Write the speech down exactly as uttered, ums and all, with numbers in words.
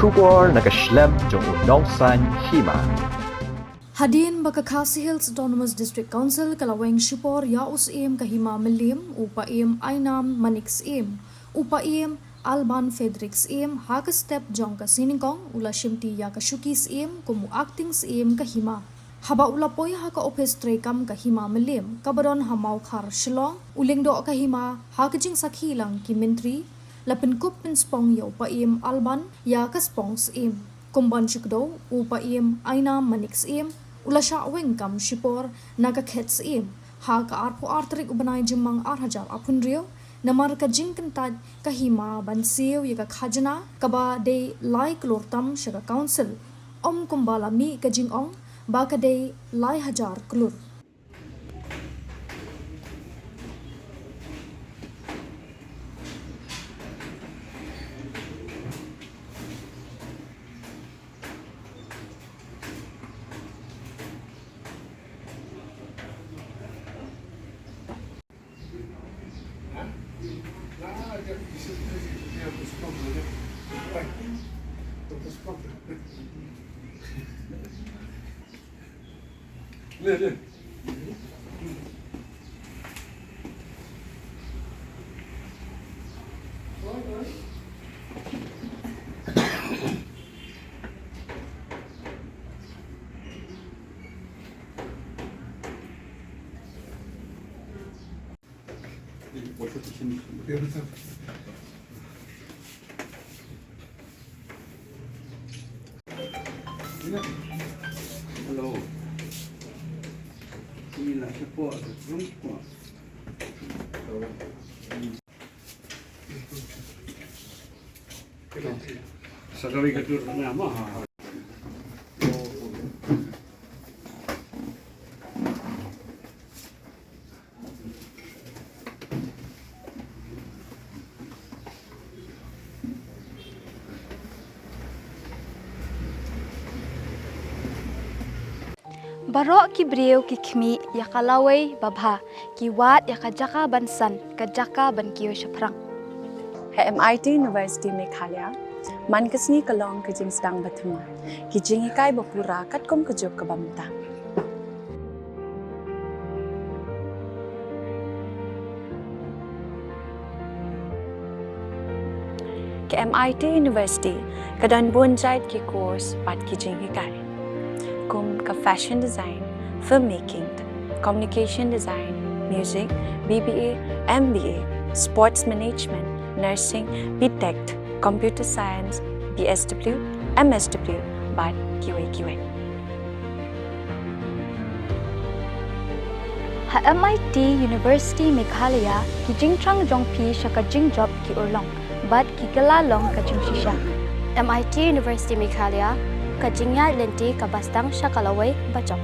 Khubor na ka shlem jong u nongsaiñ hima. Hadien ba ka Khasi Hills Autonomous District Council ka la weng shipor ïa u Syiem ka Hima Mylliem, u Paiem Ainam Manik Syiem, u Paiem Alban Frederick Syiem, ha ka step jong ka sngi nyngkong u la shimti ïa ka shuki Syiem kum u Acting Syiem ka Hima. Haba u la poi ha ka ophis treikam ka Hima Mylliem kaba don ha Mawkhar Shillong, u Lyngdoh ka Hima ha ka jingsakhi lang ki myntri la pynkup pynspong ïa u Paiem Alban ïa ka spong Syiem. Kum ban shu kdew, u Paiem Ainam Manik Syiem u la shah weng kam shipor na ka khet Syiem ha ka arphew ar tarik u bnai Jymmang ar hajar arphew hynriew, namar ka jingkyntait ka Hima ban siew ïa ka khajna kaba dei lai klur tam sha ka Council, ym kumba la mih ka jingong ba ka dei lai hajar klur. Hello. Ini lah support. Sa kawei ka tur tengah mah. Baroh ki briew ki khmih ïa ka lawei babha, ki wad ïa ka jaka ban san, ka jaka ban kiew shaphrang. Ha M I T University Meghalaya, man ka sngi ka long ka jingsdang bathymmai, ki jinghikai bapura katkum ka juk kaba mynta. Ka M I T University ka don bun jait ki course bad ki jinghikai, kum ka fashion design, filmmaking, communication design, music, B B A, M B A, sports management, nursing, B Tech, computer science, B S W, M S W, bad kiwei kiwei. Ha M I T University Meghalaya, ki jingthrang jong phi sha ka jingjop ki urlong bad ki kylla long ka jingshisha. M I T University Meghalaya, ka jingïaid lynti kaba sdang sha ka lawei bajop.